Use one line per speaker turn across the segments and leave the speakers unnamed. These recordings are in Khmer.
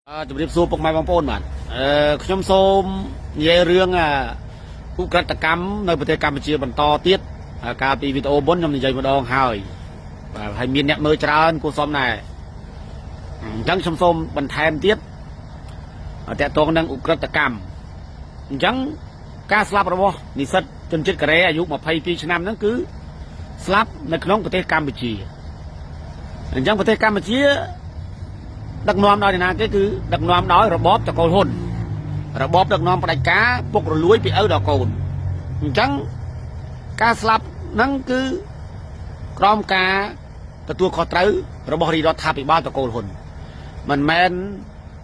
ជម្រាបសួរពុកម៉ែបងប្អូនបាទខ្ញុំសូមនិយាយរឿងឧក្រិដ្ឋកម្មនៅប្រទេសកម្ពុជាបន្តទៀតកាលពីវីដេអូមុនខ្ញុំនិយាយម្ដងហើយបាទហើយមានអ្នកមើលច្រើនគួរសមដែរអញ្ចឹងខ្ញុំសូមបន្ថែមទៀតតកតងនឹងឧក្រិដ្ឋកម្មអញ្ចឹងការស្លាប់របស់និស្សិតជនជាតិកូរ៉េអាយុ22ឆ្នាំហ្នឹងគឺស្លាប់នៅក្នុងប្រទេសកម្ពុជាអញ្ចឹងប្រទេសកម្ពុជា ដឹកនាំដោយនរណាគេគឺដឹកនាំដោយរបបតកូលហ៊ុនរបបដឹកនាំផ្ដាច់ការពុករលួយពីឪដល់កូនអញ្ចឹងការស្លាប់ហ្នឹងគឺក្រោមការទទួលខុសត្រូវរបស់រាជរដ្ឋាភិបាលតកូលហ៊ុនមិនមែន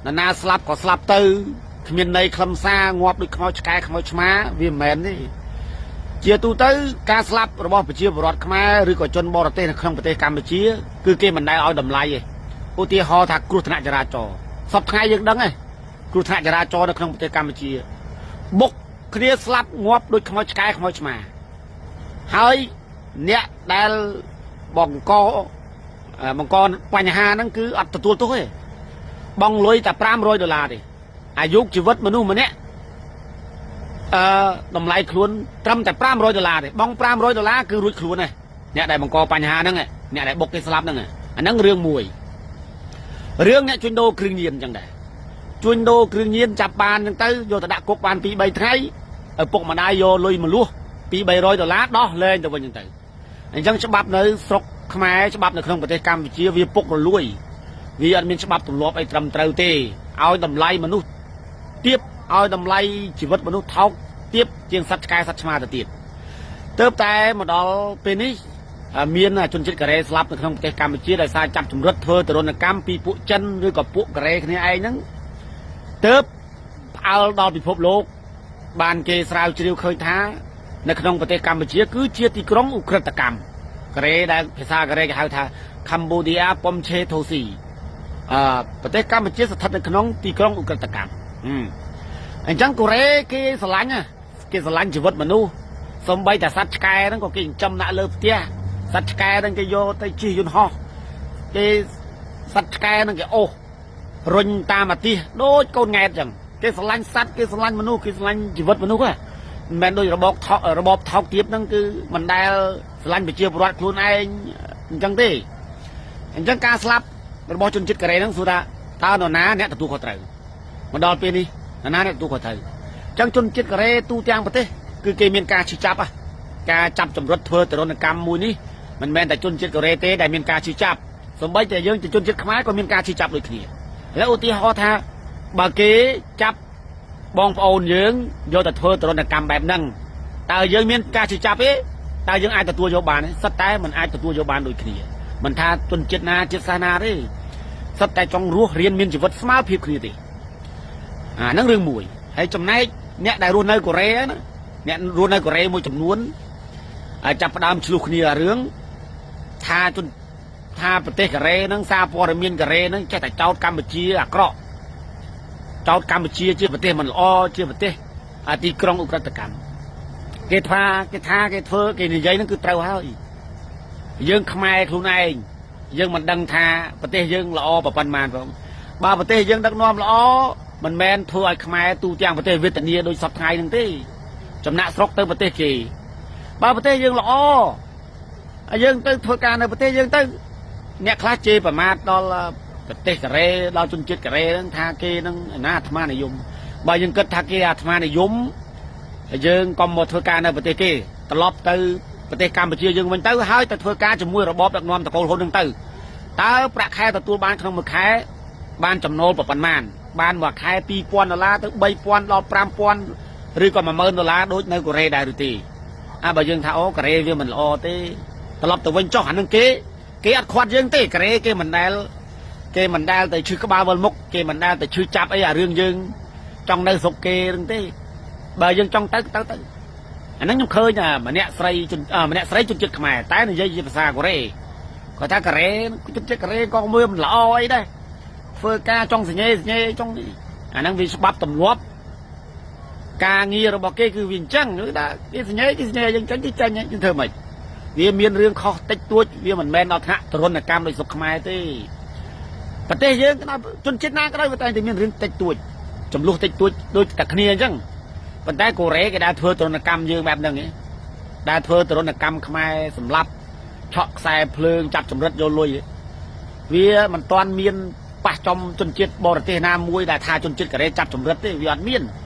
នរណាស្លាប់ក៏ស្លាប់ទៅគ្មានន័យខ្លឹមសារងាប់ដូចខ្មោចឆ្កែខ្មោចឆ្មាវាមិនមែនទេជាទូទៅការស្លាប់របស់ប្រជាពលរដ្ឋខ្មែរឬក៏ជនបរទេសនៅក្នុងប្រទេសកម្ពុជាគឺគេមិនដែលឲ្យតម្លៃទេឧទាហរណ៍ថាគ្រោះថ្នាក់ចរាចរណ៍សប្តាហ៍ថ្ងៃយើងដឹងហើយគ្រោះថ្នាក់ចរាចរណ៍នៅក្នុងប្រទេសកម្ពុជាបុកគ្នាស្លាប់ងាប់ដូចខ្មោចឆ្កែខ្មោចឆ្មាហើយអ្នកដែលបង្កបញ្ហាហ្នឹងគឺអត់ទទួលទោសទេបង់លុយតែ500ដុល្លារទេអាយុជីវិតមនុស្សម្នាក់តម្លៃខ្លួនត្រឹមតែ500ដុល្លារទេបង់500ដុល្លារគឺរួចខ្លួនហើយអ្នកដែលបង្កបញ្ហាហ្នឹងអ្នកដែលបុកគេស្លាប់ហ្នឹងអាហ្នឹងរឿងមួយរឿងអ្នកជួញដូរគ្រឿងញៀនអញ្ចឹងដែរជួញដូរគ្រឿងញៀនចាប់បានអញ្ចឹងទៅយកទៅដាក់គុកបាន2 3ថ្ងៃឪពុកម្ដាយយកលុយមកលួស2 300ដុល្លារដោះលែងទៅវិញអញ្ចឹងទៅអញ្ចឹងច្បាប់នៅស្រុកខ្មែរច្បាប់នៅក្នុងប្រទេសកម្ពុជាវាពុករលួយវាអត់មានច្បាប់ទម្លាប់អីត្រឹមត្រូវទេឲ្យតម្លៃមនុស្សទាបឲ្យតម្លៃជីវិតមនុស្សថោកទាបជាងសត្វឆ្កែសត្វឆ្មាទៅទៀតទើបតែមកដល់ពេលនេះមានជនជាតិកូរ៉េស្លាប់នៅក្នុងប្រទេសកម្ពុជាដោយសារចាប់ជំរិតធ្វើទរណកម្មពីពួកចិនឬក៏ពួកកូរ៉េគ្នាឯងហ្នឹងទើបផ្អើលដល់ពិភពលោកបានគេស្រាវជ្រាវឃើញថានៅក្នុងប្រទេសកម្ពុជាគឺជាទីក្រុងឧក្រិដ្ឋកម្មកូរ៉េដែលភាសាកូរ៉េគេហៅថា Cambodia Pomche Thosi ប្រទេសកម្ពុជាស្ថិតនៅក្នុងទីក្រុងឧក្រិដ្ឋកម្មអញ្ចឹងកូរ៉េគេស្រឡាញ់គេស្រឡាញ់ជីវិតមនុស្សសំបីតែសត្វឆ្កែហ្នឹងក៏គេចិញ្ចឹមដាក់លើផ្ទះសត្វឆ្កែហ្នឹងគេយកទៅជិះយន្តហោះគេសត្វឆ្កែហ្នឹងគេអូសរុញតាមអាទិសដូចកូនង៉ែតចឹងគេស្រឡាញ់សត្វគេស្រឡាញ់មនុស្សគេស្រឡាញ់ជីវិតមនុស្សហ៎មិនមែនដូចរបបថោកទាបហ្នឹងគឺមិនដែលស្រឡាញ់ប្រជាពលរដ្ឋខ្លួនឯងអញ្ចឹងទេអញ្ចឹងការស្លាប់របស់ជនជាតិកូរ៉េហ្នឹងសួរថាតើនរណាអ្នកទទួលខុសត្រូវមកដល់ពេលនេះនរណាអ្នកទទួលខុសត្រូវអញ្ចឹងជនជាតិកូរ៉េទូទាំងប្រទេសគឺគេមានការឈឺចាប់ការចាប់ចម្រុតធ្វើទរណកម្មមួយនេះមិនមែនតែជនជាតិកូរ៉េទេដែលមានការឈឺចាប់សូម្បីតែយើងជាជនជាតិខ្មែរក៏មានការឈឺចាប់ដូចគ្នាឥឡូវឧទាហរណ៍ថាបើគេចាប់បងប្អូនយើងយកទៅធ្វើទរណកម្មបែបហ្នឹងតើយើងមានការឈឺចាប់ទេតើយើងអាចទទួលយកបានទេសិតតែមិនអាចទទួលយកបានដូចគ្នាមិនថាជនជាតិណាជាតិសាសនាទេសិតតែចង់រស់រៀនមានជីវិតស្មើភាពគ្នាទេអាហ្នឹងរឿងមួយហើយចំណែកអ្នកដែលរស់នៅកូរ៉េណាអ្នករស់នៅកូរ៉េមួយចំនួនហើយចាប់ផ្ដើមឆ្លោះគ្នារឿងថាជនថាប្រទេសកូរ៉េហ្នឹងសារព័ត៌មានកូរ៉េហ្នឹងចេះតែចោទកម្ពុជាអាក្រក់ចោទកម្ពុជាជាប្រទេសមិនល្អជាប្រទេសទីក្រុងឧក្រិដ្ឋកម្មគេថាគេធ្វើគេនិយាយហ្នឹងគឺត្រូវហើយយើងខ្មែរខ្លួនឯងយើងមិនដឹងថាប្រទេសយើងល្អប៉ុន្មានផងបើប្រទេសយើងដឹកនាំល្អមិនមែនធ្វើឲ្យខ្មែរទូទាំងប្រទេសវេទនាដូចសពថ្ងៃហ្នឹងទេចំណាក់ស្រុកទៅប្រទេសគេបើប្រទេសយើងល្អយើងទៅធ្វើការនៅប្រទេសយើងទៅអ្នកខ្លះជេរប្រមាថដល់ប្រទេសកូរ៉េដល់ជនជាតិកូរ៉េហ្នឹងថាគេហ្នឹងណាអាត្មានិយមបើយើងគិតថាគេអាត្មានិយមយើងកុំមកធ្វើការនៅប្រទេសគេត្រឡប់ទៅប្រទេសកម្ពុជាយើងវិញទៅហើយទៅធ្វើការជាមួយរបបដឹកនាំតកូលហ៊ុនហ្នឹងទៅតើប្រាក់ខែទទួលបានក្នុងមួយខែបានចំណូលប៉ុន្មានបានមួយខែ2000ដុល្លារទៅ3000ដល់5000ឬក៏10000ដុល្លារដូចនៅកូរ៉េដែរឬទេបើយើងថាអូកូរ៉េវាមិនល្អទេត្រឡប់ទៅវិញចុះអានឹងគេអត់ខាត់យើងទេកូរ៉េគេមិនដែលទៅឈឺក្បាលវិលមុខគេមិនដែលទៅឈឺចាប់អីអារឿងយើងចង់នៅស្រុកគេហ្នឹងទេបើយើងចង់ទៅទៅអាហ្នឹងខ្ញុំឃើញម្នាក់ស្រីជនជាតិខ្មែរតែនិយាយជាភាសាកូរ៉េគាត់ថាកូរ៉េជនជាតិកូរ៉េក៏មួយមិនល្អអីដែរធ្វើការចង់សញ្ញេចង់អាហ្នឹងវាច្បាប់ទម្លាប់ការងាររបស់គេគឺវាអញ្ចឹងគឺថាគេសញ្ញេយើងចេញគេចេញយើងធ្វើម៉េចវាមានរឿងខុសតិចតួចវាមិនមែនដល់ថ្នាក់ទរណកម្មដូចស្រុកខ្មែរទេ ប្រទេសយើងក៏ដោយជនជាតិណាក៏ដោយវាតែងតែមានរឿងតិចតួចចំនួនតិចតួចដូចតែគ្នាអញ្ចឹងប៉ុន្តែកូរ៉េគេដែលធ្វើទរណកម្មយើងបែបហ្នឹងឯងដែលធ្វើទរណកម្មខ្មែរសម្លាប់ឆក់ខ្សែភ្លើងចាប់ចម្រិតយកលុយវាមិនទាន់មានប៉ះចំជនជាតិបរទេសណាមួយដែលថាជនជាតិកូរ៉េចាប់ចម្រិតទេវាអត់មាន។